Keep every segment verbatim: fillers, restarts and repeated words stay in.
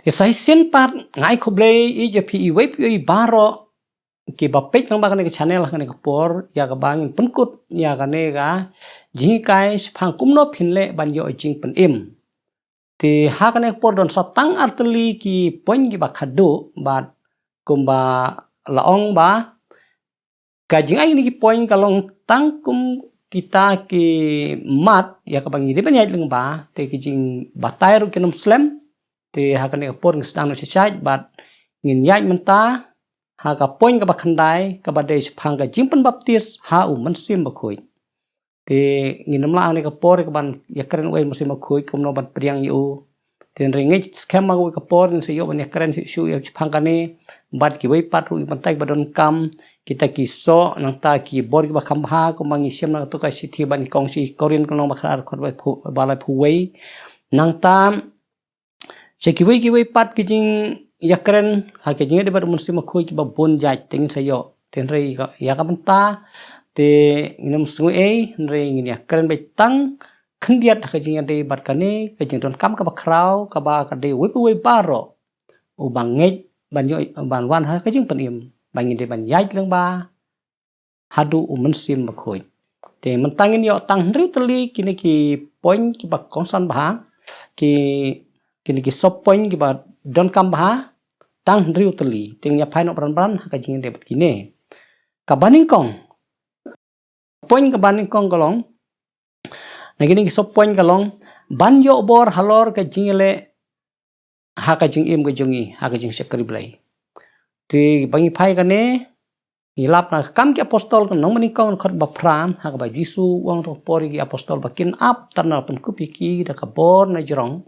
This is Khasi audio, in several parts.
Te sa shisien pat nga ai khublei ïa phi iwei pa iwei baroh kiba peit lyngba kane ka channel ha kane ka por, ïa kaba ngin pynkut ïa kane ka jinghikai shaphang kumno phin leh ban ïoh jingpynim. Te ha kane ka por don sa tang artylli ki point kiba khadduh, bad kumba la ong ba ka jingai kine ki point ka long tang kum kita ki mat ïa kaba ngi dei ban ïaid lyngba, te ki jingbatai ruh kin ym slem. Te ha kane ka por ngin sdang noh sha shait bad ngin ïaid mynta ha ka point kaba khyndai, kaba dei shaphang ka jingpynbaptis ha U Mynsiem Bakhuid. Te ngin ym lah ha kane ka por ïa kaban ïakren uei U Mynsiem Bakhuid, kumno ban pdiang ïa u. Te hynrei ngeit skhem ba ha kawei ka por ngin sa ïoh ban ïakren shuh shuh ïa shaphang kane bad kiwei pat ruh ki bynta kiba donkam, kita ki soh, nangta ki bor kiba kham bha, kumba ngi shem na kato ka shithi ba nyngkong shi Korinth ka lynnong ba khatar, dkhot ba laiphew, ba laiphew wei. Nangta sha kiwei kiwei pat ki jingïakren ha ka jingïadei bad U Mynsiem Bakhuid kiba bun jait, te ngin sa ïoh. Te hynrei ka, ïa ka bynta te ngin ym sngew ei, hynrei ngin ïakren beit tang khyndiat ha ka jingïadei bad kane ka jingdonkam kaba khraw, kaba ka dei uwei pa uwei baroh uba ngeit ban ïoh, ban wan ha ka jingpynim, ba ngin dei ban ïaid lyngba haduh U Mynsiem Bakhuid. Te mynta ngin ïoh tang hynriew tylli kine ki point kiba kongsan bha, ki, kine ki sub point kiba donkam bha, tang hynriew tylli. Te ngin ïa phai noh bran bran ha ka jingïadei bad kine. Kaba nyngkong, point kaba nyngkong ka long, na kine ki sub point ka long, ban ïoh bor halor ka jingïaleh ha ka jingim ka jong ngi, ha ka jingshakri Blei. Te ba ngi phai kane, ngi lap na ka Kam ki Apostol ka lynnong ba nyngkong, dkhot ba phra, ha kaba U Jisu u ong ha kato ka por ïa ki apostol ba kin ap, tad ngan pynkup ïa ki da ka bor na jrong,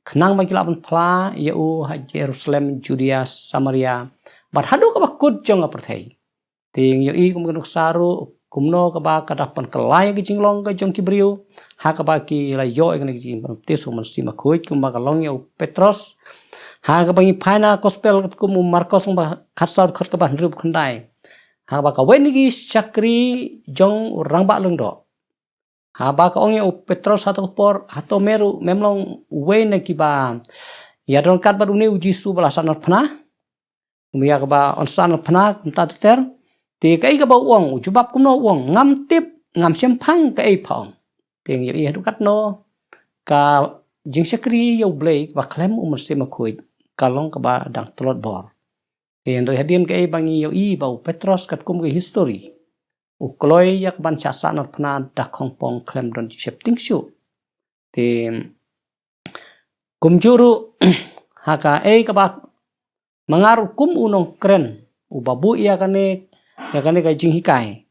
khnang ba ki lah ban phla ïa u ha Jerusalem, Judea, Samaria, bad haduh kaba kut jong ka pyrthei. Te ngi ïohi kum ka nuksa ruh kumno kaba ka dap ban kylla ïa ka jinglong ka jong ki briew ha kaba ki la ïoh ïa kane ka jingbaptis U Mynsiem Bakhuid, kumba ka long ïa u Petros. Ha kaba ngi phai na Gospel katkum u Markos lynnong ba khatsaw, dkhot kaba hynriew phew khyndai, ha kaba kawei na ki shakri jong u Rangbah Lyngdoh, haba ka ong ïa u Petros ha kato ka por, hato me ruh mem long uwei na kiba ïadon kat bad une U Jisu ba la sahnarphna? Kum ïa kaba yn sahnarphna kumta ter ter. Te kaei kaba u ong, u jubab kumno, u ong, ngam tip, ngam shym phang kaei pha ong. Te ngi ïohi haduh katno ka jingshakri ïa U Blei kaba khlem U Mynsiem Bakhuid ka long kaba dang tlot bor. Te hynrei hadien kaei ba ngi ïohi ba u Petros katkum ka histori u kloi ïa kaban shah sahnarphna da khongpong khlem don jingsheptieng shuh. Te kumjuh ruh ha kaei kaba ma nga ruh kum u nongkren uba buh ïa kane, ïa kane ka jinghikai,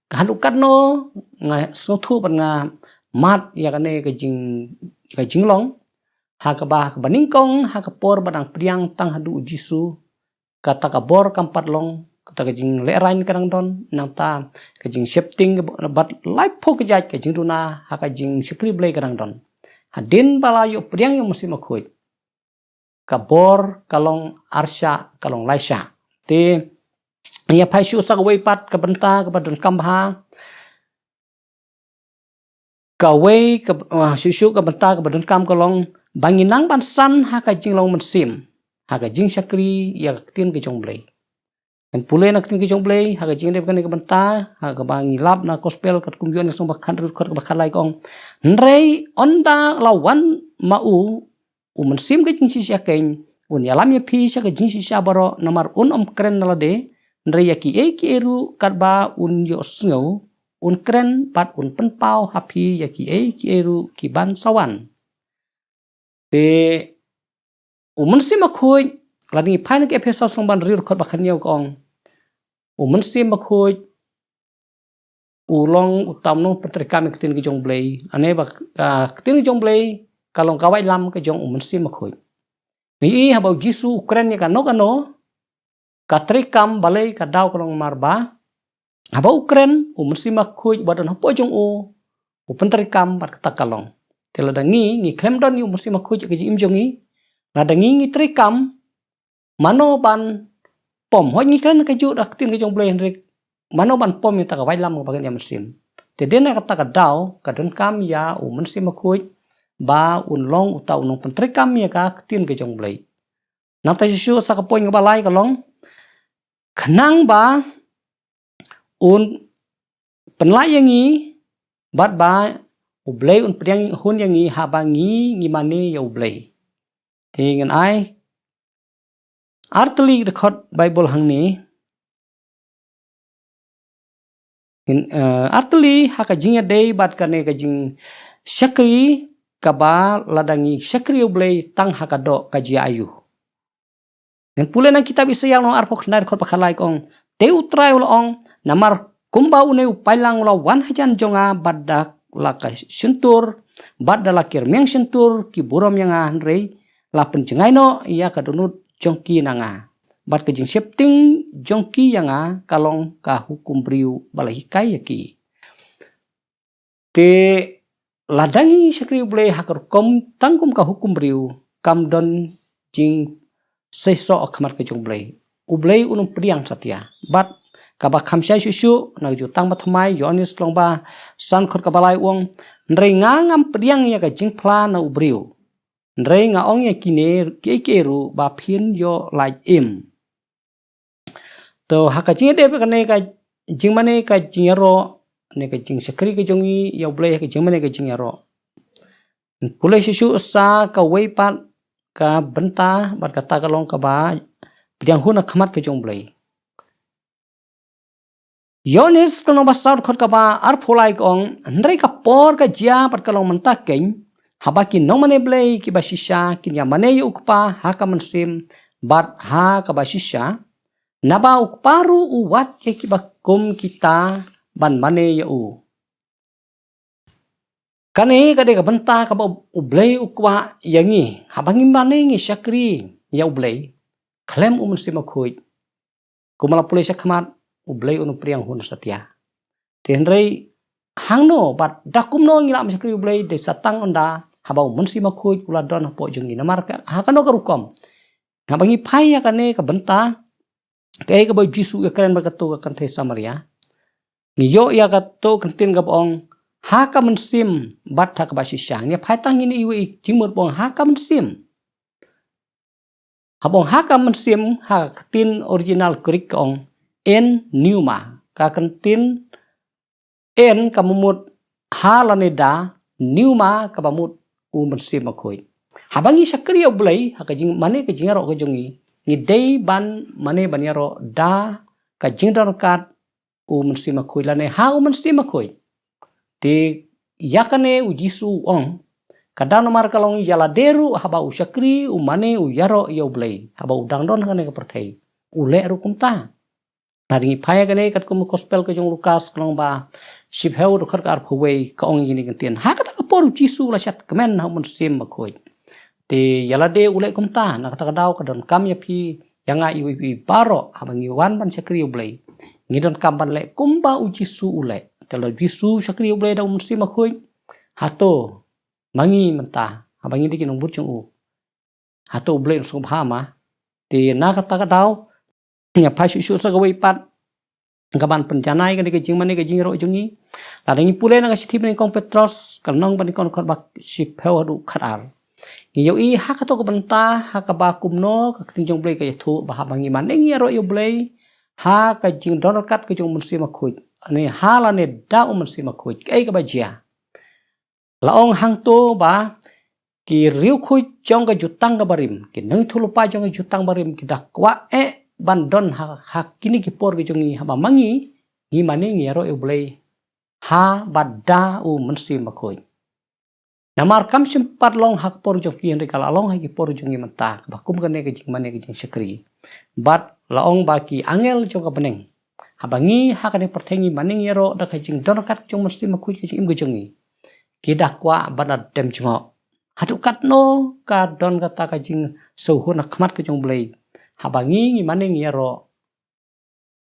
ka haduh katno nga sngewthuh bad nga mad ïa kane ka jing, ka jinglong, ha kaba, ha kaba nyngkong, ha ka por ba dang pdiang tang haduh U Jisu, kata ka bor kam pat long, kata ka jinglehrain ka dang don, nangta ka jingsheptieng bad laiphew ka jait ka jingduna ha ka jingshakri Blei ka dang don. Hadien ba la ïoh pdiang ïa U Mynsiem Bakhuid, ka bor ka long arshah, ka long laishah. Te ïa phai shuh sa kawei pat ka bynta kaba donkam bha, kawei ka, ah, shuh shuh ka bynta kaba donkam ka long ba ngin nang ban san ha ka jinglong mynsiem ha ka jingshakri ïa ka ktien ka jong U Blei. Ngan pule na ka ktien ka jong U Blei ha ka jingdep kane ka bynta, ha kaba ngi lap na Gospel katkum u Ïoannis lynnong ba khathynriew, dkhot kaba khatlai, ka ong, hynrei ynda la wan ma u U Mynsiem ka jingshisha keiñ, un ïalam ïa phi sha ka jingshisha baroh, namar un ym kren na lade, hynrei ïa kiei kiei ruh katba un ïohsngew un kren, bad un pynpaw ha phi ïa kiei kiei ruh kiban sa wan. Te U Mynsiem Bakhuid, lada ngi phai na ki Ephesos lynnong ba hynriew, dkhot ba khathynñiew, ka ong, U Mynsiem Bakhuid u long uta u nongpyntreikam ïa ka ktien ka jong U Blei. Ane ba, ah, ka ktien ka jong U Blei ka long ka waitlam ka jong U Mynsiem Bakhuid. Ngi ïohi haba U Jisu u kren ïa kano kano, ka treikam, balei ka daw ka long namar ba haba u kren, U Mynsiem Bakhuid uba don hapoh jong u u pyntreikam bad kata ka long. Te lada ngi, ngi khlem don ïa U Mynsiem Bakhuid ha ka jingim jong ngi, lada ngi, ngi treikam, mano ban pom? Hooid, ngi kren kajuh da ka ktien ka jong U Blei, hynrei mano ban pom ïa kata ka waitlam kaba kynja mynsiem? Te dei na kata ka daw ka donkam ïa U Mynsiem Bakhuid ba un long uta u nongpyntreikam ïa ka ktien ka jong U Blei. Nangta shuh shuh sa ka point kaba lai ka long, khnang ba un pynlah ïa ngi, bad ba U Blei un pdiang hun ïa ngi haba ngi ngi mane ïa U Blei. Te ngan ai artylli dkhot Baibl hangne. Ngin, eh, artylli ha ka jingïadei bad kane ka jingshakri, kaba lada ngi shakri U Blei tang ha ka doh ka jia aiu. Ngan pule na kitab Isaïah lynnong arphew khyndai dkhot ba khatlai ka ong. Te U Trai u la ong, namar kumba une u paidlang u la wan hajan jong nga bad da la ka shyntur, bad da la ki rmiang shyntur ki burom ïa nga, hynrei la pynjngai noh ïa ka dohnud jong ki na nga. Bad ka jingsheptieng jong ki ïa nga ka long ka hukum briew ba la hikai ïa ki. Te lada ngi shakri U Blei ha ka rukom tang kum ka hukum briew, kam don jingseisoh ha khmat ka jong U Blei. U Blei un ym pdiang satia. Bad kaba kham shai shuh shuh, na ka Jutang Bathymmai Ïoannis lynnong ba san dkhot kaba lai u ong, hynrei nga ngam pdiang ïa ka jingphla na u briew. Hynrei nga ong ïa kine kiei kiei ruh ba phin ïoh lait im. To ha ka jingïadei bad kane ka jingmane ka jingïaroh, ne ka jingshakri ka jong ngi ïa U Blei ha ka jingmane ka jingïaroh. Pule shuh shuh sa kawei pat ka bynta bad kata ka long kaba pdiang hun ha khmat ka jong U Blei. Ïoannis lynnong ba saw dkhot kaba arphew lai ka ong, hynrei ka por ka jia bad ka long mynta keiñ, haba ki nongmane Blei kiba shisha kin ïa mane ïa U Kpa ha ka mynsiem bad ha kaba shisha, naba U Kpa ruh u wad ïa kiba kum kita ban mane ïa u. Kane ka dei ka bynta kaba U Blei u kwah ïa ngi. Haba ngi mane ngi shakri ïa U Blei khlem U Mynsiem Bakhuid, kumba la pule shakhmat, U Blei un ym pdiang hun satia. Te hynrei hangno bad da kumno ngi lah ban shakri U Blei, dei sa tang ynda haba U Mynsiem Bakhuid u la don hapoh jong ngi. Namar ka, ha kano ka rukom? Haba ngi phai ïa kane ka bynta, kaei kaba U Jisu u ïakren bad kato ka kynthei Samaria, ngi ïoh ïa kato ka ktien kaba ong ha ka mynsiem bad ha kaba shisha. Ngi phai tang ïa kine iwei i jingmut ba ong ha ka mynsiem. Haba ong ha ka mynsiem, ha ka ktien original Greek ka ong en pneuma. Ka ktien en kaba mut ha lane da, pneuma kaba mut U Mynsiem Bakhuid. Haba ngi shakri ïa U Blei ha ka jingmane ka jingïaroh ka jong ngi, ngi dei ban mane ban ïaroh da ka jingdon ryngkat U Mynsiem Bakhuid lane ha U Mynsiem Bakhuid. Te ïa kane U Jisu u ong, ka daw namar ka long ïa lade ruh haba u shakri, u mane, u ïaroh ïa U Blei, haba u dang don ha kane ka pyrthei, u leh ruh kumta. Lada ngi phai ïa kane katkum ka Gospel ka jong u Lukas ka lynnong ba shiphew dkhot ka arphew wei ka ong ïa kine ki ktien. Ha kata ka por U Jisu u la shad kmen ha U Mynsiem Bakhuid. Te ïa lade u leh kumta, na kata ka daw ka donkam ïa phi, ïa nga iwei pa iwei baroh, haba ngi wan ban shakri ïa U Blei, ngi donkam ban leh kumba U Jisu u leh. Te lada U Jisu u shakri ïa U Blei da U Mynsiem Bakhuid, hato ma ngi mynta, haba ngi dei ki nongbud jong u, hato U Blei un sngewbha ma? Te na kata ka daw, ngi phai shuh shuh sa kawei pat kaban pynjanai kane ka jingmane ka jingïaroh jong ngi. Lada ngi pule na ka shithi banyngkong Petros, ka lynnong banyngkong dkhot ba shiphew haduh khatar. Ngi ïohi ha kato ka bynta, ha kaba kumno ka ktien jong U Blei ka ïathuh ba haba ngi mane ngi ïaroh ïa U Blei ha ka jingdon ryngkat ka jong U Mynsiem Bakhuid, ne ha lane da U Mynsiem Bakhuid, kaei kaba jia? La ong hangto ba ki riewkhuid jong ka jutang kaba rim, ki nongïathuhlypa jong ka jutang ba rim, ki da kwah eh ban don ha, ha kine ki por ki jong ngi, haba ma ngi ngi mane ngi ïaroh ïa U Blei ha bad da U Mynsiem Bakhuid. Namar kam shym pat long ha ka por jong ki, hynrei ka la long ha ki por jong ngi mynta, kaba kum kane ka jingmane ka jingshakri. Bad la ong ba ki angel jong ka bneng, haba ngi ha kane ka pyrthei ngi mane ngi ïaroh da ka jingdon ryngkat ka jong U Mynsiem Bakhuid ka jingim ka jong ngi, ki da kwah ban da dem jngoh. Haduh katno ka don kata ka jingsngewhun ha khmat ka jong U Blei, haba ngi ngi mane ngi ïaroh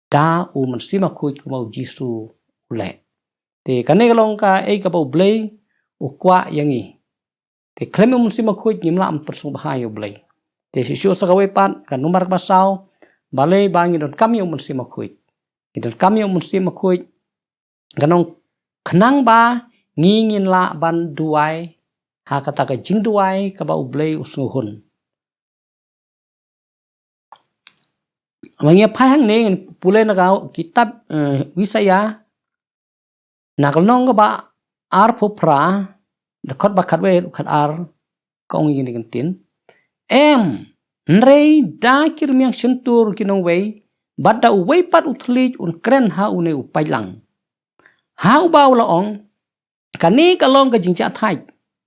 da U Mynsiem Bakhuid kumba U Jisu u leh. Te kane ka long kaei kaba U Blei u kwah ïa ngi. Te khlem U Mynsiem Bakhuid ngim lah ban pynsngewbha ïa U Blei. Te shuh shuh sa kawei pat, ka number kaba saw, balei ba ngi donkam ïa U Mynsiem Bakhuid? Ngi donkam ïa U Mynsiem Bakhuid, ka long khnang ba ngi ngin lah ban duwai ha kata ka jingduwai kaba U Blei u sngewhun. Ba ngi phai hangne ngan pule na ka kitab, eh, Isaïah, na ka lynnong kaba arphew phra, dkhot ba khatwei, khatar, ka ong ïa kane ka ktien. Em, hynrei da ki rmiang shyntur ki nongwei, bad da uwei pat u thylliej un kren ha une u paidlang. Ha uba u la ong, kane ka long ka jingjahthait.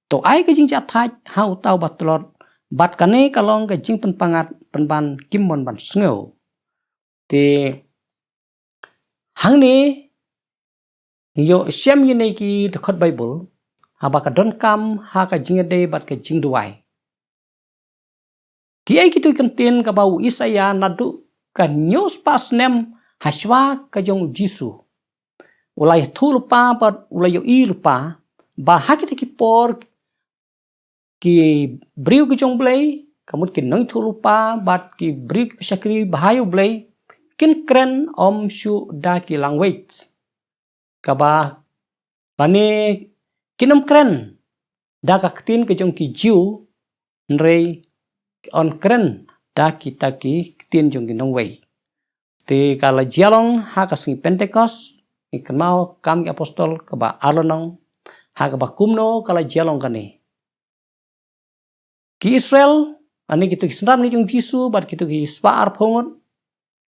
To ai ka jingjahthait ha uta uba tlot, bad kane ka long ka jingpynpangat pynban kim mon ban sngew. Te hangne ngi ïoh shem ïa kine ki dkhot Baibl, haba ka donkam ha ka jingïadei bad ka jingduwai. Kiei kito ki ktien kaba u Isaïah naduh ka hynñiew spah snem hashwa ka jong u Jisu u la ïathuh lypa bad u la ïohi lypa, ba ha kita ki por ki briew ki jong u Blei, ka mut ki nongïathuhlypa bad ki briew ki shakri ba ha ïa u Blei, kin kren ym shuh da ki language kaba, lane kin ym kren da ka ktien ka jong ki Jiw, hynrei yn kren da kita ki ktien jong ki nongwei. Te ka la jia long ha ka sngi Pentekost, ngi kynmaw Kam ki Apostol kaba ar lynnong, ha kaba kumno ka la jia long kane. Ki Israel, lane kito ki synran ki jong u Jisu, bad kito ki spah arphew ngut,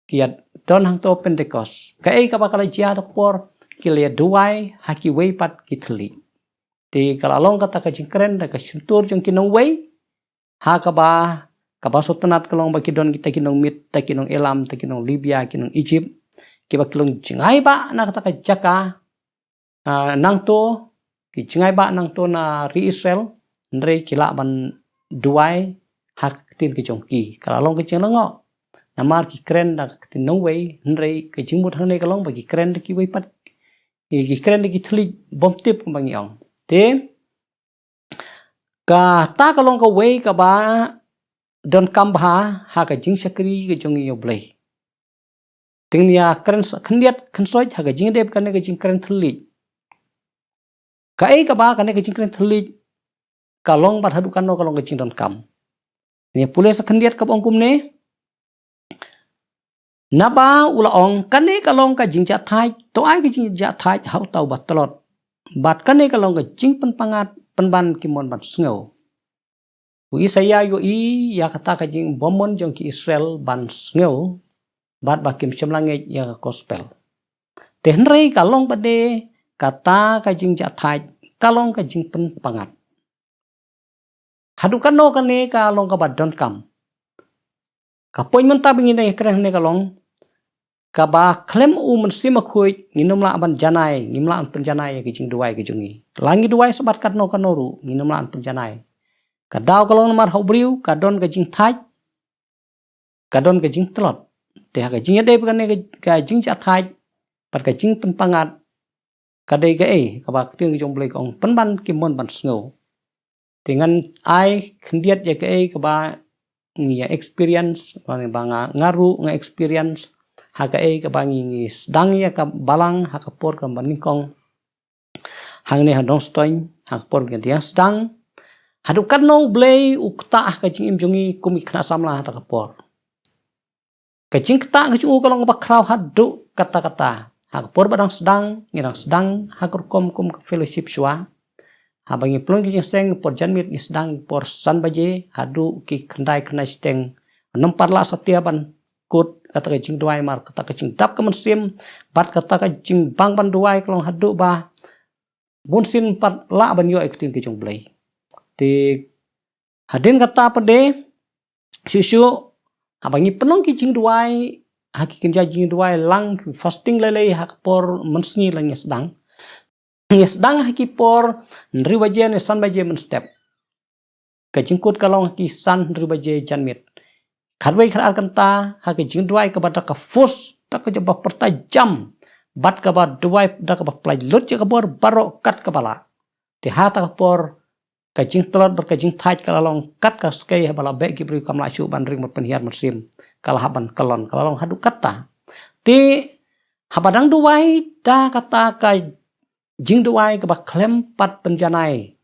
ki ïa don hangto Pentekost. Kaei kaba ka la jia ha kata ka por, ki la ïa duwai ha kiwei pat ki thylliej. Te ka la long kata ka jingkren da ka shyntur jong ki nongwei, ha kaba, kaba sngewtynnat ka long ba ki don kita ki nongmiet, ta ki nong Elam, ta ki nong Libya, ki nong Egypt, kiba ki long jngai bha na kata ka jaka, ah, nangto, ki jngai bha nangto na ri Israel, hynrei ki lah ban duwai ha ka ktien ka jong ki. Ka la long ka jinglyngngoh. Namar ki kren da ka ktien nongwei, hynrei ka jingmut hangne ka long ba ki kren da kiwei pat, ki, ki kren da ki thylliej bymtip kumba ngi ong. Te kata ka long kawei kaba donkam bha ha ka jingshakri ka jong ngi ïa u Blei. Te ngin ïa kren sa khyndiat khynsoit ha ka jingïadei bad kane ka jingkren thylliej. Kaei kaba kane ka jingkren thylliej ka long bad haduh katno ka long ka jingdonkam. Ngin ïa pule sa khyndiat kaba ong kumne. Naba u la ong, kane ka long ka jingjahthait, to ai ka jingjahthait ha uta uba tlot. Bad kane ka long ka jingpynpangat pynban kim mon ban sngew. U Isaïah u ïohi ïa kata ka jingbymon jong ki Israel ban sngew, bad ba kim shym la ngeit ïa ka gospel. Te hynrei ka long pat de kata ka jingjahthait, ka long ka jingpynpangat. Haduh katno kane ka long kaba donkam. Ka point mynta ba ngin ïa kren hangne ka long, kaba khlem u Mynsiem Bakhuid ngin ym lah ban janai, ngim lah ban pynjanai ïa ka jingduwai ka jong ngi. La ngi duwai shabar katno katno ruh, ngin ym lah ban pynjanai. Ka daw ka long namar ha u briew ka don ka jingthait, ka don ka jingtlot. Te ha ka jingïadei bad kane ka, ka jingjahthait bad ka jingpynpangat, ka dei kaei kaba ka ktien ka jong u Blei ka ong, pynban kim mon ban sngew. Te ngan ai khyndiat ïa kaei kaba ngi ïa experience, lane ba nga, nga ruh nga experience ha kaei kaba ngi, ngi sdang ïa ka balang ha ka por kaba nyngkong hangne ha Nongstoiñ, ha ka por ba ngi ïa sdang. Haduh katno u Blei u ktah ha ka jingim jong ngi kum ki khynnah samla ha kata ka por. Ka jingktah ka jong u ka long kaba khraw haduh katta katta. Ha ka por ba dang sdang, ngi dang sdang ha ka rukom kum ka fellowship shuwa. Haba ngi pynlong ki jingïaseng, por janmiet ngi sdang por san baje, haduh ki khyndai khyndai shiteng. Ngim pat lah satia ban kut kata ka jingduwai namar kata ka jingdap ka mynsiem, bad kata ka jingbang ban duwai ka long haduh ba bunsien ngim pat lah ban ïoh ïa ka ktien ka jong u Blei. Te hadien kata pat de, shuh shuh, haba ngi pynlong ki jingduwai, ha ki kynja jingduwai lang, ki fasting lei lei ha ka por mynsngi la ngi sdang. Ngi sdang ha ki por hynriew baje ne san baje mynstep. Ka jingkut ka long ha ki san hynriew baje janmiet. Khatwei khatar kynta, ha ka jingduwai kaba da ka force, da kaba pyrta jam, bad kaba duwai da kaba pyllait lut ïa ka bor baroh kat kaba lah. Te ha kata ka por, ka jingtlot bad ka jingthait ka la long kat ka skei haba la beh ki briew kam lah shuh ban ring ban pynhiar mynsiem, ka la hap ban kyllon, ka la long haduh katta. Te haba dang duwai da kata ka jingduwai kaba khlem pat pynjanai.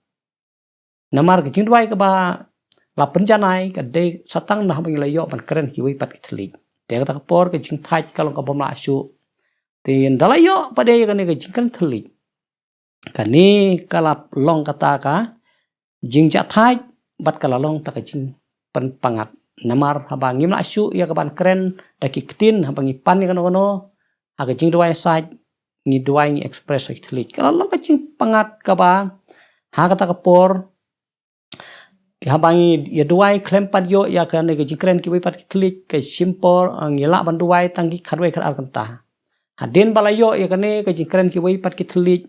Namar ka jingduwai kaba la pynjanai ka dei sa tang na haba ngi la ïoh ban kren kiwei pat ki thylliej. Te kata ka por ka jingthait ka long ka bym lah shuh. Te ynda la ïoh pat de ïa kane ka jingkren thylliej, kane ka la long kata ka jingjahthait bad ka la long kata ka jingpynpangat. Namar haba ngim lah shuh ïa ka ban kren da ki ktien, haba ngi pan ïa kano kano ha ka jingduwai sait, ngi duwai, ngi express ha ki thylliej. Ka la long ka jingpangat kaba ha kata ka por, haba ngi ïa duwai khlem pat ïoh ïa kane ka jingkren kiwei pat ki thylliej, ka shim por, ah, ngi lah ban duwai tang ki khatwei khatar kynta. Hadien ba la ïoh ïa kane ka jingkren kiwei pat ki thylliej,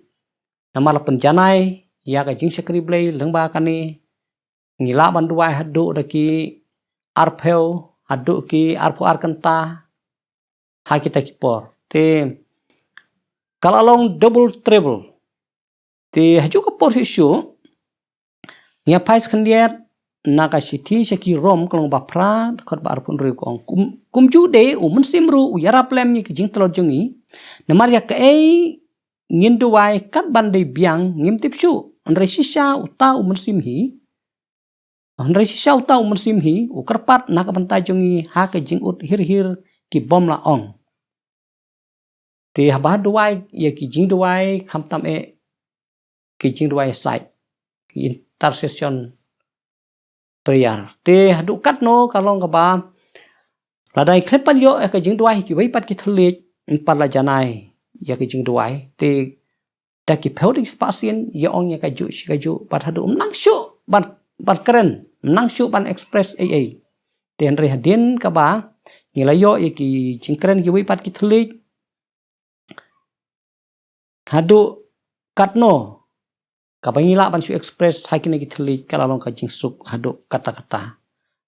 namar la pynjanai ïa ka jingshakri Blei lyngba kane, ngi lah ban duwai haduh da ki arphew, haduh ki arphew ar kynta ha kita ki por. Te ka la long double treble. Te ha juh ka por shuh shuh, ngi ïa phai khyndiat na ka shithi sha ki Rom ka lynnong ba phra, dkhot ba arphew hynriew, ka ong, kum, kumjuh de u Mynsiem ruh u ïarap lem ïa ki jingtlot jong ngi. Namar ïa kaei ngin duwai kat ban dei biang ngim tip shuh, hynrei shisha uta u Mynsiem hi, hynrei shisha uta u Mynsiem hi u kyrpad na ka bynta jong ngi ha ka jingud hir hir ki bym lah ong. Te haba duwai ïa ki jingduwai khamtam eh ki jingduwai sait, ki intercession prayer. Te haduh katno ka long kaba lada khlem pat ïoh ïa ka jingduwai kiwei pat ki thylliej, ym pat la janai ïa ka jingduwai. Te da ki phew da ki spah sien ïa ong ïa kajuh shi kajuh, bad haduh ym nang shuh ban, ban kren, ym nang shuh ban express ei ei. Te hynrei hadien kaba ngi la ïoh ïa ki jingkren kiwei pat ki thylliej, haduh katno kaba ngi lah ban shu express ha kine ki thylliej, ka la long ka jingsuk haduh katta katta.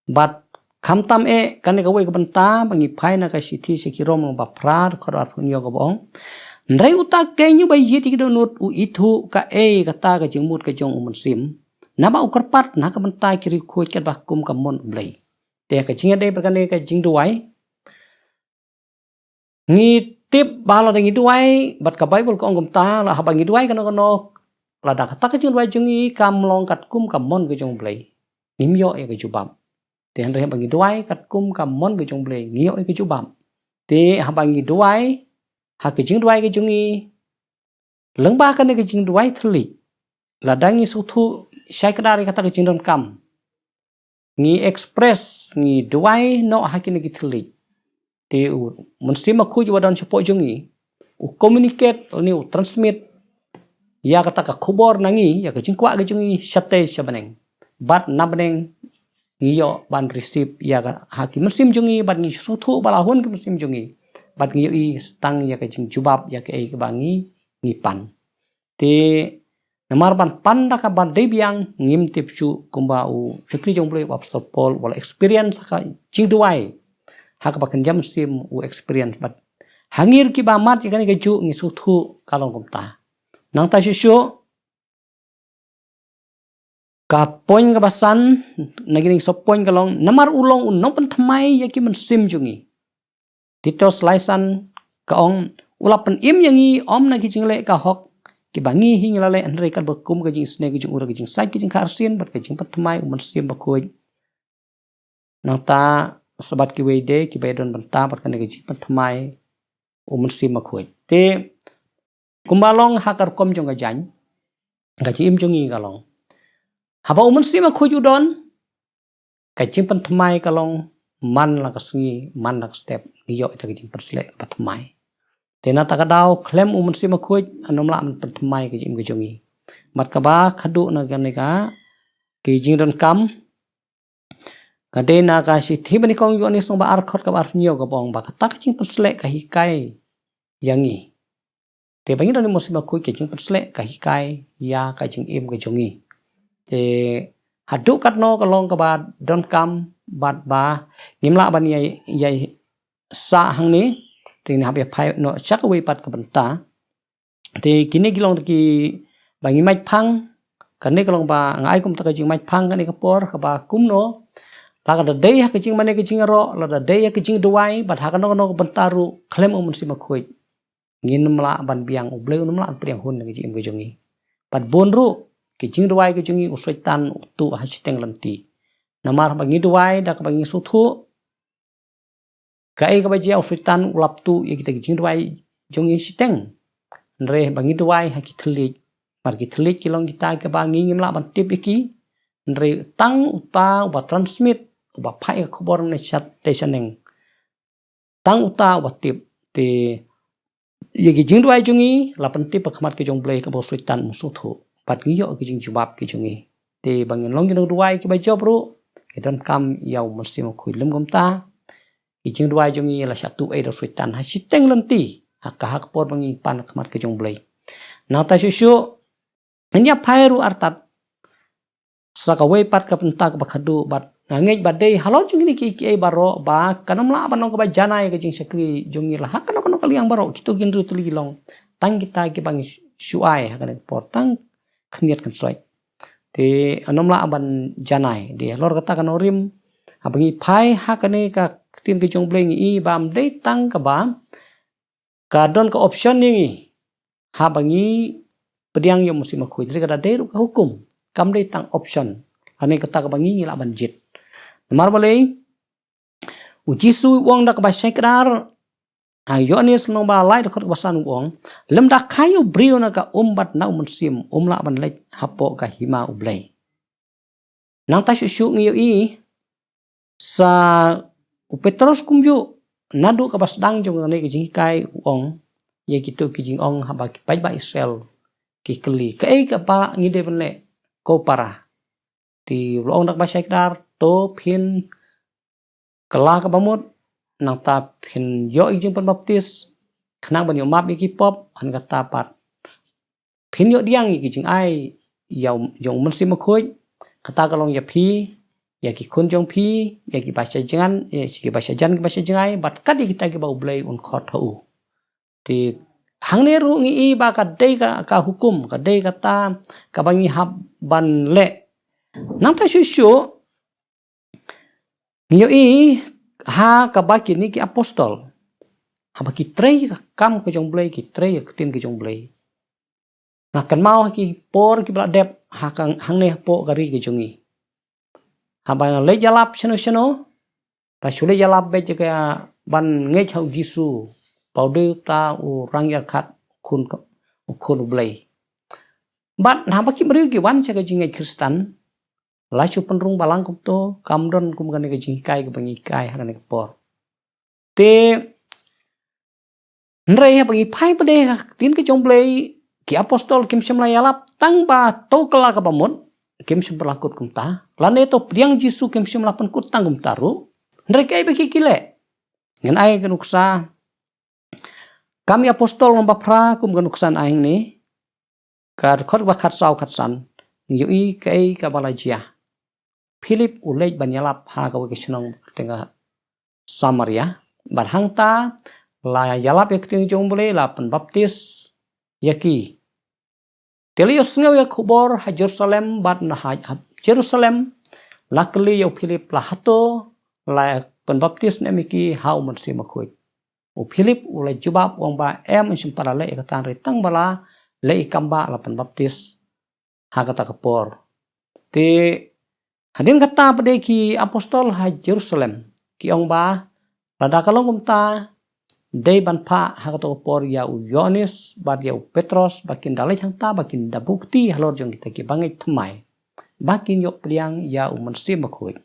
Bad khamtam eh kane kawei ka bynta ba ngi phai na ka shithi sha ki Rom lynnong ba phra, dkhot arphew hynñiew, kaba ong, hynrei uta keiñ uba ïeit ïa ki dohnud u ithuh kaei kata ka jingmut ka jong u Mynsiem, naba u kyrpad na ka bynta ki riewkhuid katba kum ka mon U Blei. Te ka jingïadei bad kane ka jingduwai, ngi tip ba lada ngi duwai, bad ka Baibl ka ong kumta, la haba ngi duwai kano kano, lada kata ka jingduwai jong ngi kam long katkum ka mon ka jong U Blei, ngim ïoh ïa ka jubab. Te hynrei haba ngi duwai katkum ka mon ka jong U Blei, ngi ïoh ïa ka jubab. Te haba ngi duwai ha ka jingduwai ka jong ngi lyngba kane ka jingduwai thylliej, lada ngi sngewthuh shai kdar ïa kata ka jingdonkam, ngi express, ngi duwai noh ha kine ki thylliej, te u Mynsiem Bakhuid uba don shapoh jong ngi u communicate lane u transmit ïa kata ka khubor na ngi, ïa ka jingkwah ka jong ngi shatei sha bneng. Bad na bneng ngi ïoh ban receive ïa ka ha ki mynsiem jong ngi, bad ngi sngewthuh ba la hun ki mynsiem jong ngi, bad ngi ïohi tang ïa ka jingjubab ïa kaei kaba ngi, ngi pan. Te namar ban pan da kaba dei biang ngim tip shuh, kumba u shakri jong U Blei u Apostol Paul u la experience ha ka jingduwai, ha kaba kynja mynsiem u experience, bad ha ngi ruh kiba mad ïa kane kajuh ngi sngewthuh ka long kumta. Nangta shuh shuh, ka point kaba san na kine ki saw point ka long, namar u long u nongpynthymmai ïa ki mynsiem jong ngi. Titus lai san ka ong, u la pynim ïa ngi ym na ki jingleh ka hok kiba ngi hi ngi la leh, hynrei katba kum ka jingisynei ka jong u da ka jingsait ka jingkha arsien bad ka jingpynthymmai u Mynsiem Bakhuid. Nangta sa bad kiwei de kiba ïadon bynta bad kane ka jingpynthymmai u Mynsiem Bakhuid. Te kumba long ha ka rukom jong ka jaiñ, ka jingim jong ngi ka long, haba u Mynsiem Bakhuid u don, ka jingpynthymmai ka long man la ka sngi, man la ka step, ngi ïoh ïa ka jingpynsleh kaba thymmai. Te na kata ka daw khlem u Mynsiem Bakhuid, ngim lah ban pynthymmai ka jingim ka jong ngi. Bad kaba khatduh na kane ka, ki jingdonkam, ka dei na ka shithi banyngkong u Ïoannis lynnong ba ar, dkhot kaba arphew hynñiew, kaba ong ba kata ka jingpynsleh ka hikai ïa ngi. Te ba ngi don ïa u Mynsiem Bakhuid, ka jingpynsleh ka hikai ïa ka jingim ka jong ngi. Te haduh katno ka long kaba donkam, bad ba ngim lah ban ïai, ïai sah hangne. Te ngin hap ïa phai noh sha kawei pat ka bynta. Te kine ki long kiba ngi mait phang, kane ka long ba nga ai kum kata ka jingmait phang kane ka por, kaba kumno, lada dei ha ka jingmane ka jingïaroh, lada dei ha ka jingduwai, bad ha kano kano ka bynta ruh khlem u Mynsiem Bakhuid, ngin ym lah ban biang, U Blei un ym lah ban pdiang hun ha ka jingim ka jong ngi. Bad bun ruh ki jingduwai ka jong ngi u Soitan u tuh ha shiteng lynti. Namar ba ngi duwai da kaba ngi sngewthuh, Kaei kaba jia, u Soitan u lap tuh ïa kita ki jingduwai jong ngi shiteng. Hynrei ba ngi duwai ha ki thylliej, bad ki thylliej ki long kita kiba ngi ngim lah ban tip ïa ki. Hynrei tang uta uba transmit, uba phah ïa ka khubor na shat te shaneng, tang uta uba tip. Te ïa ki jingduwai jong ngi la pyntip ha khmat ka jong U Blei, kaba u Soitan um sngewthuh. Bad ngi ïoh ki jingjubab ki jong ngi. Te ba ngin long ki nongduwai kiba jop ruh, ki donkam ïa u Mynsiem Bakhuid. Lym kumta, ki jingduwai jong ngi la shah tuh ei da u Soitan ha shiteng lynti, ha ka, ha ka por ba ngi pan ha khmat ka jong U Blei. Nangta shuh shuh, ngin ïa phai ruh artat sa kawei pat ka bynta kaba khadduh, bad nga ngeit ba dei halor jong kine kiei kiei baroh ba kan ym lah ban long kaba janai ka jingshakri jong ngi la ha kano kano ka liang baroh, kito ki hynriew tylli ki long tang kita kiba ngi shu ai ha kane ka por tang khyndiat khynsoit. Te kan ym lah ban janai. Te halor kata ka nongrim, haba ngi phai ha kane ka Ktien ka jong U Blei, ngi i ba ym dei tang kaba ka don ka option ïa ngi haba ngi pdiang ïa u Mynsiem Bakhuid. Hynrei ka da dei ruh ka hukum, kam dei tang option. Lane kata kaba ngi, ngi lah ban jied. Namar balei? U Jisu u ong da kaba shai kdar, ha Ïoannis lynnong ba lai dkhot kaba san u ong, lymda kha ïa u briew na ka um bad na u mynsiem, um lah ban leit hapoh ka hima U Blei. Nangta shuh shuh ngi ïohi sa u Petros kumjuh, naduh kaba sdang jong kane ka jinghikai u ong ïa kito ki jingong haba ki paidbah Israel ki kylli, kaei kaba ngi dei ban leh, ko para? Te u la ong da kaba shai kdar, to phin kylla kaba mut, nangta phin ïoh ïa ka jingpynbaptis khnang ban ïoh map ïa ki pop, hynrei kata pat phin ïoh pdiang ïa ki jingai ïa u, jong u Mynsiem Bakhuid. Kata ka long ïa phi, ïa ki khun jong phi, ïa ki bashajan, ïa ki bashajan, ki bashajngai, bad kat ïa kita kiba U Blei un khot ha u. Te hangne ruh ngi i ba ka dei ka, ka hukum, ka dei kata kaba ngi hap ban leh. Nangta shuh shuh ngi ïohi ha kaba kine ki apostol, haba ki trei ka kam ka jong U Blei, ki trei ka ktien ka jong U Blei. Nga kynmaw ha ki por kiba la dep, ha ka, hangne hapoh ka ri ka jong ngi, haba nga leit ïalap shano shano, la shu leit ïalap beit ïa ka, ban ngeit ha u Jisu ba u dei uta u Rangïalehkai, u Khun ka, u Khun U Blei. Bad haba ki briew ki wan sha ka jingngeit Khristan, la shu pynrung balang kumto, kam don kum kane ka jinghikai kaba ngi hikai ha kane ka por. Te hynrei haba ngi phai pat ha ka Ktien ka jong U Blei, ki apostol kim shym la ïalap tang ba to kylla kaba mut, kim shym la kut kumta. Lane to pdiang Jisu kim shym la pynkut tang kumta ruh. Hynrei kaei ba ki, ki leh? Ngan ai ka nuksa Kam ki Apostol lynnong ba phra, kum ka nuksa ngi ai hangne, ka dkhot ba khatsaw khatsan, ngi ïohi kaei kaba la jia. Philip u leit ban ïalap ha kawei ka shnong kyrteng ka Samaria. Bad hangta la ïalap ïa ka ktien jong U Blei, la pynbaptis ïa ki. Te la ïohsngew ïa ka khubor ha Jerusalem bad na ha, ha Jerusalem. La kylli ïa u Philip, la hato la pynbaptis ne em ïa ki ha u Mynsiem Bakhuid? U Philip u la jubab, u ong ba, em, yn shym pat la leh ïa kata, hynrei tang ba la leh ïa ka kam ba la pynbaptis ha kata ka por. Te hadien kata pat de ki apostol ha Jerusalem ki ong ba, lada ka long kumta, dei ban phah ha kato ka por ïa u Ïoannis bad ïa u Petros ba kin da leit hangta, ba kin da buh kti halor jong kita kiba ngeit thymmai, ba kin ïoh pdiang ïa u Mynsiem Bakhuid.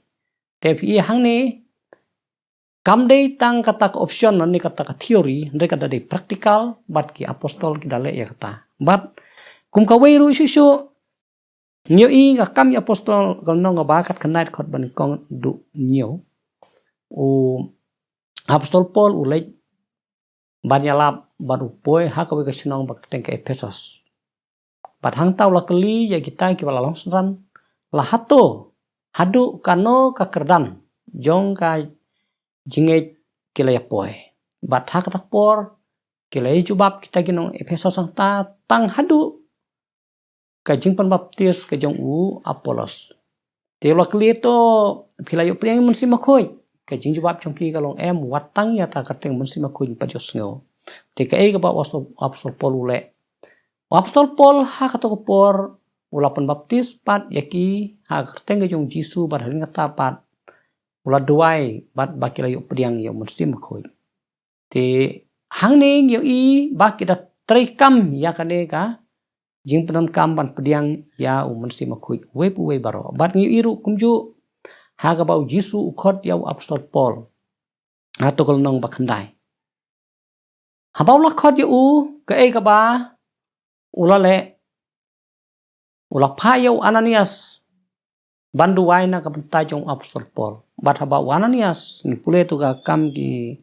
Te phi i hangne, kam dei tang kata ka option ne kata ka theory, hynrei ka da dei practical, bad ki apostol ki da leh ïa kata. Bad kum kawei ruh shuh shuh, ngi ïohi ha Kam ki Apostol ka lynnong ba khatkhyndai, dkhot ba nyngkong haduh hynñiew. U Apostol Paul u leit ban ïalap bad u poi ha kawei ka shnong ba kyrteng ka Ephesus. Bad hangta u la kylli ïa kita kiba la long synran, la hato, haduh kano ka kyrdan jong ka jingngeit ki la ïa poi? Bad ha kata ka por ki la ïa jubab kita ki nong Ephesus hangta, tang haduh ka jingpynbaptis ka jong u Apollos. Te u la kylli, to phi la ïoh pdiang Mynsiem Bakhuid? Ka jingjubab jong ki ka long, em, wat tang ïa kata ka kyrteng Mynsiem Bakhuid ngim pat ju sngew. Te kaei kaba u Apostol Paul u leh? U Apostol Paul ha kato ka por u la pynbaptis pat ïa ki ha ka kyrteng ka jong u Jisu, bad hadien kata pat u la duwai bad ba ki la ïoh pdiang ïa u Mynsiem Bakhuid. Te hangne ngi ïohi ba ki da treikam ïa kane ka jingpyndonkam ban pdiang ïa u Mynsiem Bakhuid uwei pa uwei baroh. Bad ngi ïohi ruh kumjuh ha kaba u Jisu u khot ïa u apostol Paul ha to ka lynnong ba khyndai. Haba u la khot ïa u, kaei kaba u la leh, u la phah ïa u Ananias ban duwai na ka bynta jong u apostol Paul. Bad haba u Ananias, ngi pule to ka Kam ki,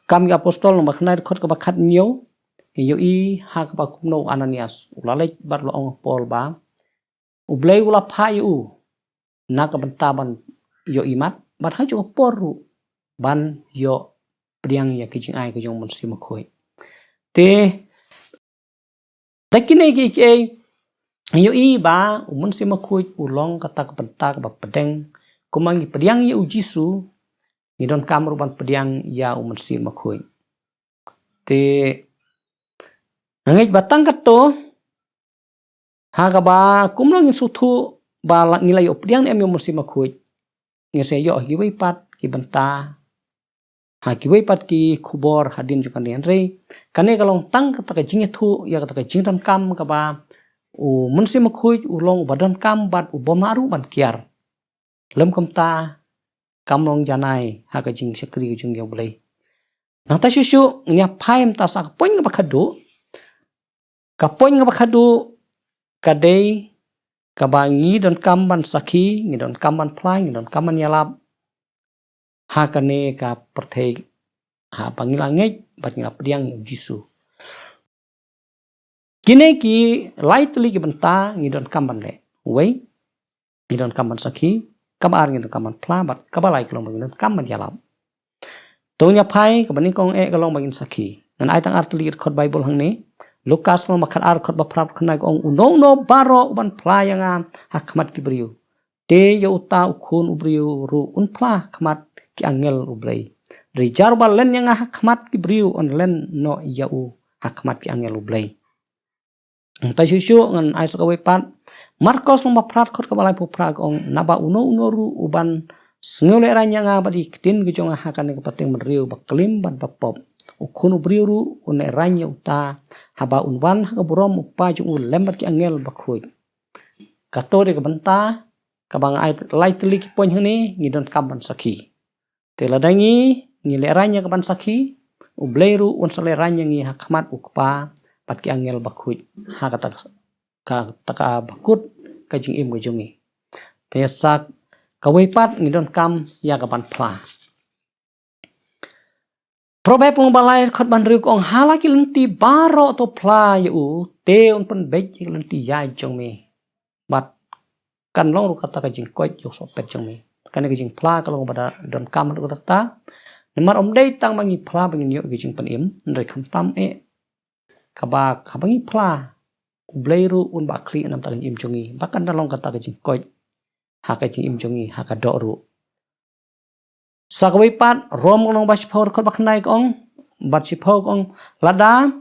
Kam ki Apostol lynnong ba khyndai dkhot kaba khathynñiew, ngi ïohi ha kaba kumno u Ananias u la leit bad u la ong ha Paul ba U Blei u la phah ïa u na ka bynta ban ïoh imat, bad ha kajuh ka por ruh ban ïoh pdiang ïa ka jingai ka jong u Mynsiem Bakhuid. Te da kine kiei kiei ngi ïohi ba u Mynsiem Bakhuid u long kata ka bynta kaba pdeng, kumba ngi pdiang ïa u Jisu, ngi donkam ruh ban pdiang ïa u Mynsiem Bakhuid. Te nga ngeit ba tang katto, ha kaba kumno ngin sngewthuh ba la, ngi la ïoh pdiang ne em ïa u Mynsiem Bakhuid, ngin sa ïoh ha kiwei pat ki bynta, ha kiwei pat ki khubor hadien jong kane. Hynrei kane ka long tang kata ka jingïathuh ïa kata ka jingdonkam kaba u Mynsiem Bakhuid u long uba donkam bad u bym lah ruh ban kiar. Lym kumta kam long janai ha ka jingshakri ka jong ngi ïa U Blei. Nangta shuh shuh ngin ïa phai mynta sa ka point kaba khatduh. Ka point kaba khatduh ka dei kaba ngi donkam ban sakhi, ngi donkam ban phla, ngi donkam ban ïalap ha kane ka pyrthei, haba ngi la ngeit bad ngi la pdiang ïa u Jisu. Kine ki lai tylli ki bynta ngi donkam ban leh. Uwei, ngi donkam ban sakhi. Kaba ar, ngi donkam ban phla, bad kaba lai ka long ba ngi donkam ban ïalap. To ngin ïa phai, kaba nyngkong eh ka long ba ngin sakhi. Ngan ai tang ar tylli ki dkhot Baibl hangne. Lukas lynnong ba khatar dkhot ba phra, kane ka ong, uno uno baroh uban phla ïa nga ha khmat ki briew, te ïa uta u Khun u briew ruh un phla ha khmat ki angel U Blei. Hynrei jar uba len ïa nga ha khmat ki briew yn len noh ïa u ha khmat ki angel U Blei. Nangta shuh shuh ngan ai sa kawei pat. Markos lynnong ba phra dkhot kaba laiphew phra ka ong, naba uno uno ruh uban sngew lehraiñ ïa nga bad ïa ki ktien ka jong nga ha kane ka pateng bynriew baklim bad bapop, u Khun u briew ruh un lehraiñ ïa uta haba un wan ha ka burom u Kpa jong u lem bad ki angel bakhuid. Kato dei ka bynta kaba nga ai lai tylli ki point hangne, ngi donkam ban sakhi. Te lada ngi, ngi lehraiñ ïa kaban sakhi, U Blei ruh un sa lehraiñ ïa ngi ha khmat u Kpa bad ki angel bakhuid ha kata ka, kata ka bakut ka jingim ka jong ngi. Te sa kawei pat ngi donkam ïa kaban phla. Proverb lynnong ba lai dkhot ba hynriew ka ong, ha la ki lynti baroh to phla ïa u, te un pynbeit ïa ki lynti ïaid jong me. Bad kan long ruh kata ka jingkoit ïa u sohpet jong me. Kane ka jingphla ka long ba da donkam haduh katta. Namar ym dei tang ba ngi phla ba ngin ïoh ka jingpynim, hynrei khamtam eh kaba, kaba ngi phla, U Blei ruh un ba khlieh na ka bynta ka jingim jong ngi. Ba kan da long kata ka jingkoit ha ka jingim jong ngi, ha ka doh ruh. Sa kawei pat, Rom lynnong ba shiphew dkhot ba khyndai ka ong, bad shiphew ka ong, lada,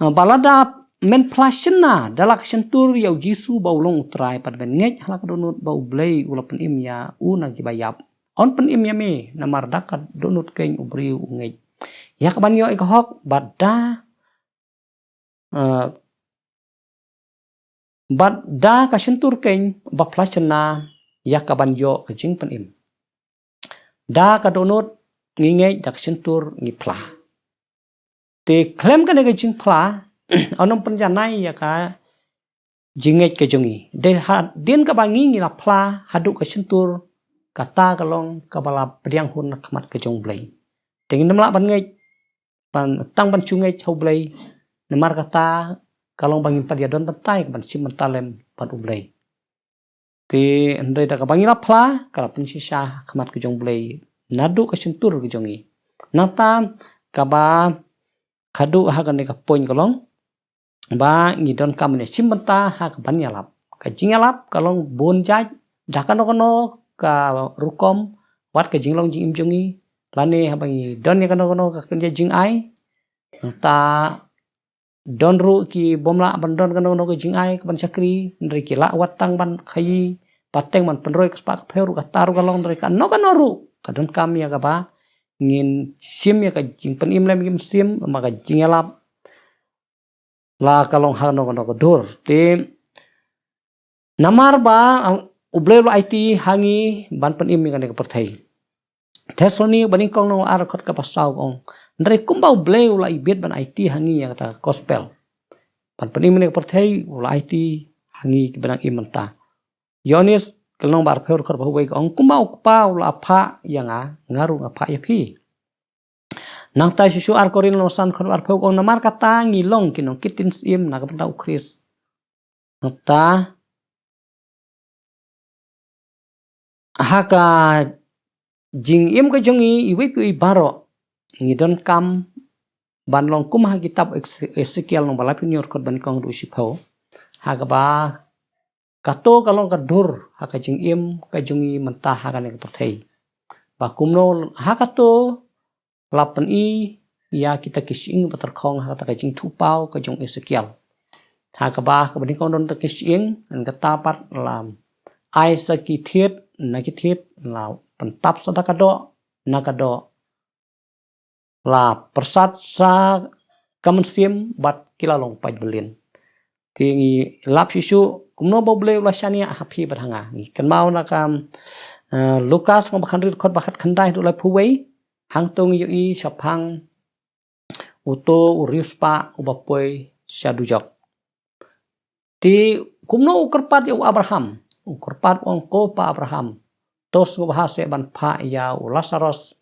eh, ba lada men phla shynna da la ka shyntur ïa U Jisu ba u long U Trai, bad men ngeit ha la ka dohnud ba U Blei u la pynim ïa u na kiba ïap, yn pynim ïa me, namar da ka dohnud keiñ u briew u ngeit ïa kaban ïoh ïa ka hok, bad da, eh, bad da ka shyntur keiñ ba phla shynna ïa kaban ïoh ka jingpynim. Da ka dohnud ngi ngeit, da ka shyntur ngi phla. Te khlem kane ka jingphla, yn ym pynjanai ïa ka jingngeit ka jong ngi. Dei hadien kaba ngi, ngi la phla haduh ka shyntur, kata ka long kaba la pdiang hun na khmat ka jong U Blei. Te ngin ym lah ban ngeit, ban, tang ban shu ngeit ha U Blei. Namar kata ka long ba ngim pat ïa don bynta ïa kaban shim bynta lem bad U Blei. Te hynrei da kaba ngi la phla, ka la pynshisha ha khmat ka jong U Blei naduh ka shyntur ka jong ngi. Nangta kaba khatduh ha kane ka point ka long ba ngi donkam ban ïa shim bynta ha kaban ïalap. Ka jingïalap ka long bun jait, da kano kano ka rukom, wat ka jinglong jingim jong ngi, lane haba ngi don ïa kano kano ka kynja jingai. Nangta don ruh ki bym lah ban don kano kano ka jingai kaban shakri, hynrei ki lah wat tang ban khaïi, pateng ban pynroi ka spah ka phew ruh kata ruh ka long dei kano kano ruh ka donkam ïa kaba ngin shim ïa ka jingpynim lem ïa ka mynsiem, namar ka jingïalap la ka long ha kano kano ka dur. Te namar ba, uh, U Blei u la aiti ha ngi ban pynim ïa kane ka pyrthei. Thessaloni ba nyngkong lynnong ar dkhot kaba saw ka ong, hynrei kumba U Blei u la ibit ban aiti ha ngi ïa kata ka gospel ban pynim ïa kane ka pyrthei, u la aiti ha ngi kiba nang im mynta. Ïoannis ka lynnong ba arphew dkhot ba wei ka ong, kumba U Kpa u la phah ïa nga, nga ruh nga phah ïa phi. Nangta shuh shuh ar Korinth lynnong san dkhot ba arphew ka ong, namar kata ngi long ki nongkit ktien syiem na ka bynta U Khrist. Nangta ha ka jingim ka jong ngi iwei pa iwei baroh ngi donkam ban long kum ha kitab Ese-, Esekiel lynnong ba laiphew hynñiew dkhot ba nyngkong haduh shiphew. Ha kaba kato ka long ka dur ha ka jingim ka jong ngi mynta ha kane ka pyrthei. Ba kumno ha kato la pyni ïa kita ki shyieng ba tyrkhong ha kata ka jingthuhpaw ka jong Esekiel. Ha kaba, kaba nyngkong don ta ki shyieng, ngan kata pat la ai sa ki thied, na ki thied, la pyntap sa da ka doh, na ka doh la pyrsad sa ka mynsiem bad ki la long paid byllien. Te ngi lap shuh shuh kumno ba U Blei u la shaniah ha phi bad ha nga. Ngi kynmaw na ka, eh, Lukas lynnong ba khathynriew dkhot ba khatkhyndai haduh laiphew wei. Hangto ngi ïohi shaphang uto u riewspah uba poi sha dujok. Te kumno u kyrpad ïa u Abraham, u kyrpad u ong, ko Pa Abraham, to sngewbha seh ban phah ïa u Lasaros.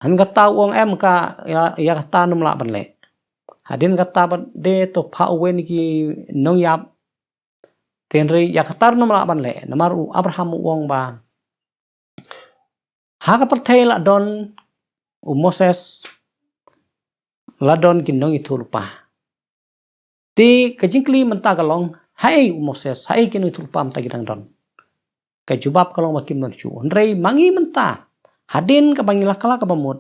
Hynrei kata u ong, em, ka ïa, ïa kata ym lah ban leh. Hadien kata pat de to phah uwei na ki nongïap. Te hynrei ïa kata ym lah ban leh. Namar u Abraham u ong ba ha ka pyrthei la don u Moses, la don ki nongïathuhlypa. Te ka jingkylli mynta ka long, haei u Moses, haei ki nongïathuhlypa mynta ki dang don? Ka jubab ka long ba kim don shuh. Hynrei ma ngi mynta, hadien kaba ngi la kylla kaba mut,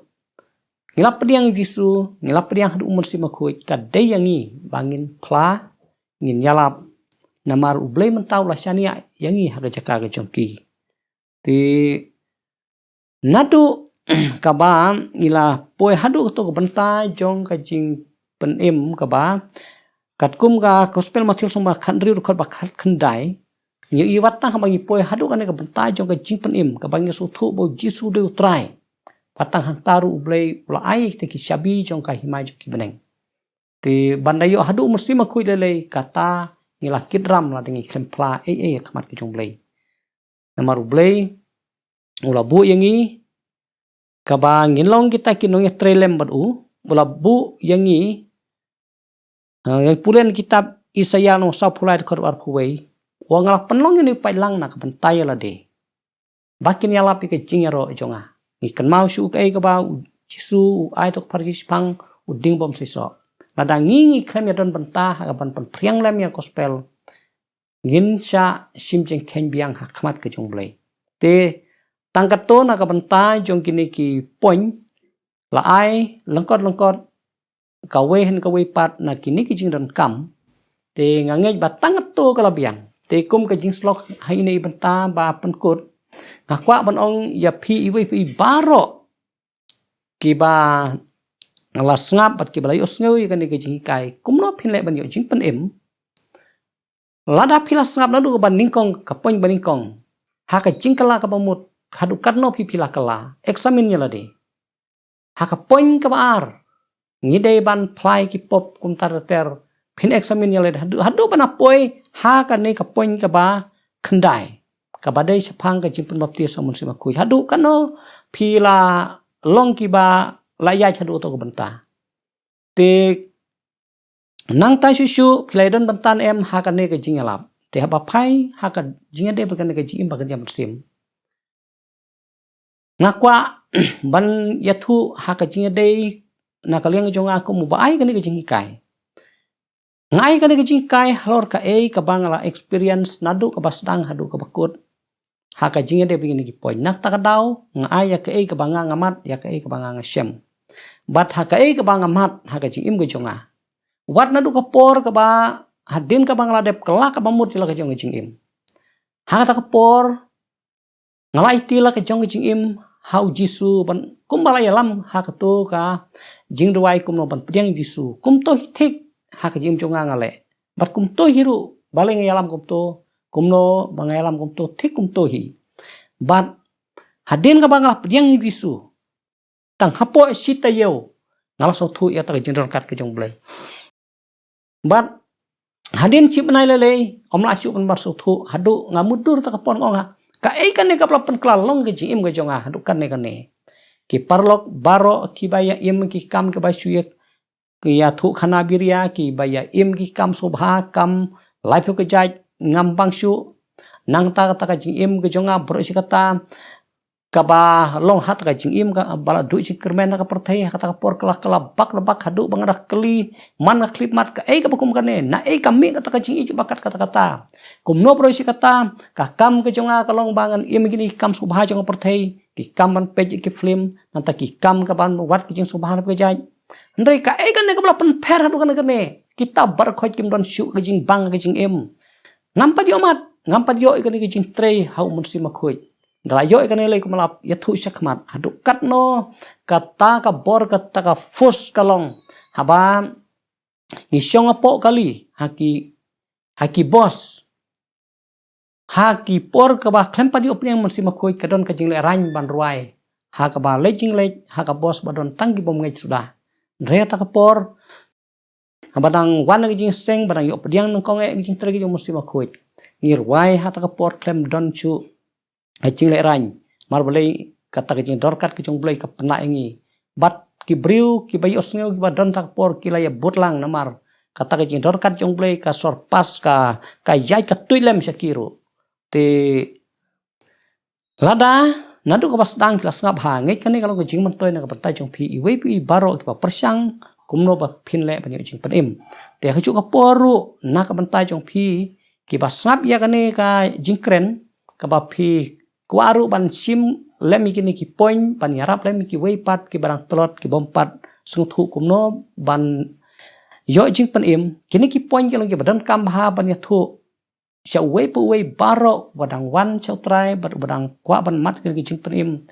ngi la pdiang ïa u Jisu, ngi la pdiang haduh u Mynsiem Bakhuid, ka dei ïa ngi ba ngin phla, ngin ïalap. Namar U Blei mynta u la shaniah ïa ngi ha ka jaka ka jong ki. Te naduh kaba ngi la poi haduh kato ka bynta jong ka jingpynim kaba katkum ka Gospel Mathaios lynnong ba khathynriew dkhot ba khatkhyndai, ngi ïohi wat tang haba ngi poi haduh kane ka bynta jong ka jingpynim kaba ngi sngewthuh ba U Jisu u dei U Trai. Wat tang hangta ruh U Blei u la ai kita ki shabi jong ka hima jong ki bneng. Te ban da ïoh haduh u Mynsiem Bakhuid lei lei kata ngi la kit ram lada ngi khlem phla ei ei ha khmat ka jong U Blei. Namar U Blei u la buh ïa ngi kaba ngin long kita ki nongïatrei lem bad u, u la buh ïa ngi, ha, ïa ngi pule na kitab Isaïah lynnong sawphew lai dkhot arphew wei, u ong nga la pynlong ïa une u paidlang na ka bynta ïa lade, ba kin ïalap ïa ka jingïaroh jong nga. Ngi kynmaw shuh kaei kaba U Jisu u ai to ka pharshi shaphang u dieng bym seisoh. Lada ngi ngi khlem ïadon bynta ha kaban pynphriang lem ïa ka gospel, ngin shah shim jingkheiñ biang ha khmat ka jong U Blei. Te tang katto na ka bynta jong kine ki point la ai lyngkot lyngkot kawei hynrei kawei pat na kine ki jingdonkam. Te nga ngeit ba tang katto ka la biang. Te kum ka jingsyllok ha ine i bynta ba pynkut, nga kwah ban ong ïa phi iwei pa iwei baroh kiba la sngap bad kiba la ïohsngew ïa kane ka jinghikai, kumno phin leh ban ïoh jingpynim? Lada phi la sngap naduh kaba nyngkong, ka point ba nyngkong, ha ka jingkylla kaba mut, haduh katno phi phi la kylla, examine ïa lade. Ha ka point kaba ar, ngi dei ban phla ïa ki pop kumta ter ter, phin examine ïa lade haduh, haduh ban da poi ha kane ka point kaba khyndai, kaba dei shaphang ka jingpynbaptis ha u Mynsiem Bakhuid. Haduh katno phi la long kiba la ïaid haduh kato ka bynta. Te nangta shuh shuh phi la ïadon bynta ne em ha kane ka jingïalap? Te haba phai ha ka jingïadei bad kane ka jingim ba kynja mynsiem, nga kwah ban ïathuh ha ka jingïadei na ka liang jong nga kum uba ai kane ka jinghikai. Nga ai kane ka jinghikai halor kaei kaba nga la experience naduh kaba sdang haduh kaba kut ha ka jingïadei bad kine ki point. Na kata ka daw nga ai ïa kaei kaba nga nga mad, ïa kaei kaba nga nga shem. Bad ha kaei kaba nga mad ha ka jingim ka jong nga, wat naduh ka por kaba, hadien kaba nga la dep kylla kaba mut ïa la ka jong ka jingim, Ha kata ka por, nga la aiti la ka jong ka jingim ha u Jisu, ban kumba la ïalam ha kato ka jingduwai kumno ban pdiang u Jisu. Kumto hi thik ha ka jingim jong nga nga leh. Bad kumto hi ruh, balei nga ïalam kumto, kumno ba nga ïalam kumto, thik kumto hi. Bad hadien kaba nga la pdiang u Jisu, tang hapoh shi taïew, nga la sngewthuh ïa kata ka jingdon ryngkat ka jong u Blei. Bad hadien shi bnai lei lei, ym lah shuh ban bar sngewthuh, haduh nga mutdur kata ka por nga ong ha, kaei kane kaba la pynkylla long ka jingim ka jong nga haduh katne katne. Ki paralok baroh kiba ïa im ki kam kiba shu ïa, ki ïathuh khana biria, kiba ïa im ki kam sngewbha, kam laiphew ka jait, ngam bang shuh. Nangta kata ka jingim ka jong nga baroh shi katta, kaba long ha kata ka jingim kaba la duh jingkyrmen ha ka pyrthei, ha kata ka por ka la, ka la bak la bak haduh ba nga da kylli man ka khyllipmat, kaei kaba kum kane, naei ka mih kata ka jingïeit ba kat kata kata. Kumno baroh shi katta, ka kam ka jong nga ka long ba ngan im kine ki kam sngewbha jong ka pyrthei, ki kam ban peit ki film, nangta ki kam ka ban wad ki jingsngewbha na ka jait. Hynrei kaei kane kaba la pynpher haduh kane kane, kita baroh khoit kim don shuh ka jingbang ka jingim. Ngam pat ïoh mat, ngam pat ïoh ïa kane ka jingtrei ha u Mynsiem Bakhuid. Da la ïoh ïa kane lei kumba la ïathuh shakhmat, haduh katno kata ka bor, kata ka force ka long. Haba ngi shong hapoh kali, ha ki, ha ki bus, ha ki por kaba khlem pat ïoh pdiang Mynsiem Bakhuid, ka don ka jinglehrain ban rwai ha kaba leit jingleit ha ka bus ba don tang ki bym ngeit suda. Hynrei kata ka por, haba dang wan ka jingseng, ba dang ïoh pdiang nyngkong eh ka jingtrei ka jong u Mynsiem Bakhuid, ngi rwai ha kata ka por khlem don shuh ka jinglehrain. Namar balei, kata ka jingdon ryngkat ka jong u Blei ka pynlah ïa ngi. Bad ki briew kiba ïohsngew kiba don ha kata ka por ki la ïa bud lang namar kata ka jingdon ryngkat jong u Blei ka surpass, ka, ka ïaid, ka tuid lem sha ki ruh. Te lada naduh kaba sdang ki la sngap bha, ngeit kane ka long ka jingmyntoi na ka bynta jong phi, iwei pa iwei baroh kiba pyrshang kumno ba phin leh ban ïoh jingpynim. Te ha kajuh ka por ruh na ka bynta jong phi kiba sngap ïa kane ka jingkren, kaba phi kwah ruh ban shim lem ïa kine ki point, ban ïarap lem ïa kiwei pat kiba dang tlot, ki bym pat sngewthuh kumno ban ïoh jingpynim. Kine ki point ki long kiba donkam bha ban ïathuh sha uwei pa uwei baroh uba dang wan sha U Trai bad uba dang kwah ban mad ïa kane ka jingpynim.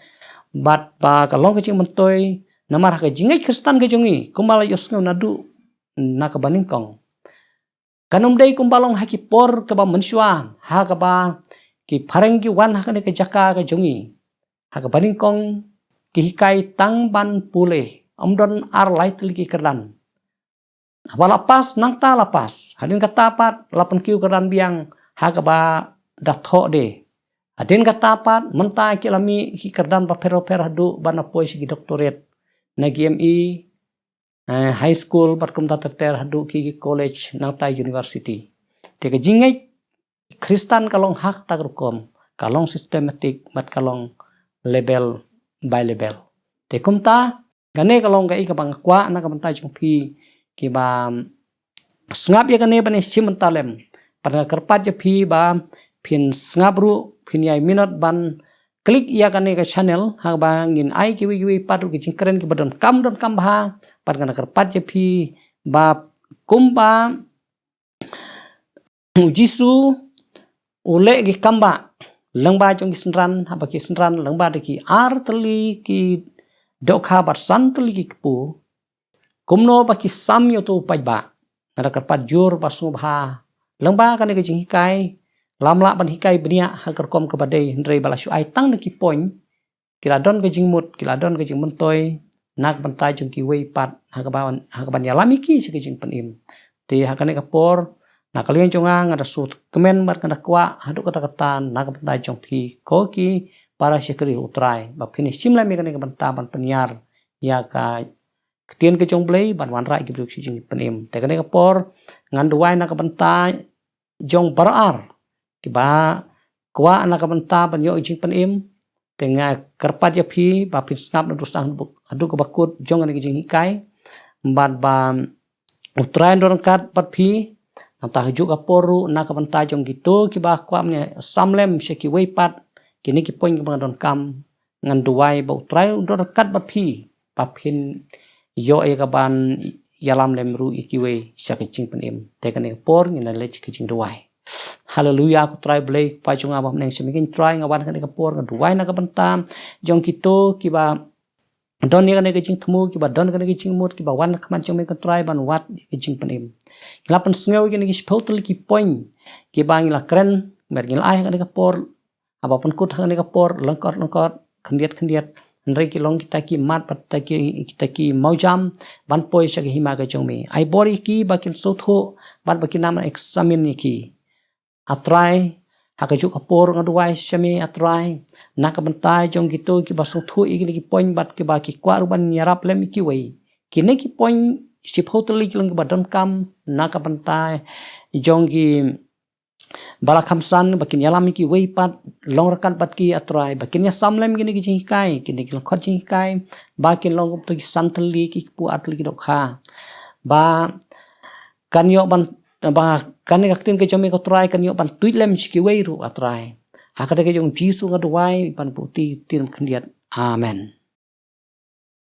Bad ba ka long ka jingmyntoi namar ha ka jingngeit Khristan ka jong ngi, kumba la ïohsngew naduh na kaba nyngkong, kan ym dei kumba long ha ki por kaba mynshuwa, ha kaba ki phareng ki wan ha kane ka jaka ka jong ngi, ha kaba nyngkong ki hikai tang ban pule, ym don ar lai tylli ki kyrdan. Haba la pass, nangta la pass. Hadien kata pat la pynkiew kyrdan biang ha kaba da thoh de. Hadien kata pat mynta ki la mih ki kyrdan bapher bapher haduh ban da poi sha ki doctorate, na ki M E, eh, high school bad kumta ter ter haduh ki, ki college, nangta university. Te ka jingngeit Khristan ka long ha kata ka rukom, ka long systematic bad ka long level by level. Te kumta, kane ka long kaei kaba nga kwah na ka bynta jong phi kiba sngap ïa kane ban ïashim bynta lem. Bad nga kyrpad ïa phi ba phin sngap ruh, phin ïai minot ban click ïa kane ka channel, ha kaba ngin ai kiwei kiwei pat ruh ki jingkren kiba donkam donkam bha. Bad nga kyrpad ïa phi ba kumba u Jisu u leh ki kam ba lyngba jong ki synran, haba ki synran lyngba da ki ar tylli ki dohkha bad san tylli ki kpu, kumno ba ki sam ïa uto u paidbah. Nga da kyrpad jur ba sngewbha lyngba kane ka jinghikai, lam lah ban hikai bniah ha ka rukom kaba dei, hynrei ba la shu ai tang da ki point, ki la don ka jingmut, ki la don ka jingmyntoi na ka bynta jong kiwei pat, ha kaba, ha kaban ïalam ïa ki sha ka jingpynim. Te ha kane ka por, na ka liang jong nga, nga da sngewkmen bad nga da kwah haduh katta katta na ka bynta jong phi ko ki para shakri U Trai, ba phin ïashim lem ïa kane ka bynta ban pynïar ïa ka ktien ka jong U Blei ban wanrah ïa ki briew sha ka jingpynim. Te kane ka por ngan duwai na ka bynta jong baroh ar kiba kwah na ka bynta ban ïoh jingpynim. Te nga kyrpad ïa phi ba phin sngap naduh sdang haduh kaba kut jong kane ka jinghikai, bad ba U Trai un don ryngkat bad phi. Nangta ha kajuh ka por ruh na ka bynta jong kito kiba kwah ban ïasam lem sha kiwei pat kine ki point kiba nga donkam, ngan duwai ba U Trai un don ryngkat bad phi ba phin ïoh ïa kaban ïalam lem ruh ïa kiwei sha ka jingpynim. Te kane ka por ngin ïa leit sha ka jingduwai. Haleluya, ko Trai Blei, ko Pa jong nga ba ha bneng, sha me ko Trai, nga wan ha kane ka por, nga duwai na ka bynta jong kito kiba don ïa kane ka jingthmu, kiba don kane ka jingmut, kiba wan ha khmat jong me ko Trai ban wad ïa ka jingpynim. Ngi la pynsngew ïa kine ki shiphew tylli ki point kiba ngi la kren, bad ngi la ai ha kane ka por, haba pynkut ha kane ka por, lyngkot lyngkot, khyndiat khyndiat, hynrei ki long kita ki mat bad kita ki, kita ki mawjam ban poi sha ka hima ka jong me. Ai bor ïa ki ba kin sngewthuh bad ba kin nang examine ïa ki, A Trai. Ha kajuh ka por nga duwai sha me, A Trai, na ka bynta jong kito kiba sngewthuh ïa kine ki point bad kiba ki kwah ruh ban ïarap lem ïa kiwei. Kine ki point shiphew tylli ki long kiba donkam na ka bynta jong ki ba la kham san, ba kin ïalam ïa kiwei pat, long ryngkat bad ki, A Trai, ba kin ïasam lem kine ki jinghikai, kine ki lyngkot jinghikai, ba kin long kumto ki san tylli ki kpu ar tylli ki dohkha. Ba kan ïoh ban, ba kane ka ktien ka jong me ko Trai kan ïoh ban tuid lem sha kiwei ruh, A Trai. Ha ka kyrteng ka jong u Jisu nga duwai, ban buti ktien khyndiat. Amen.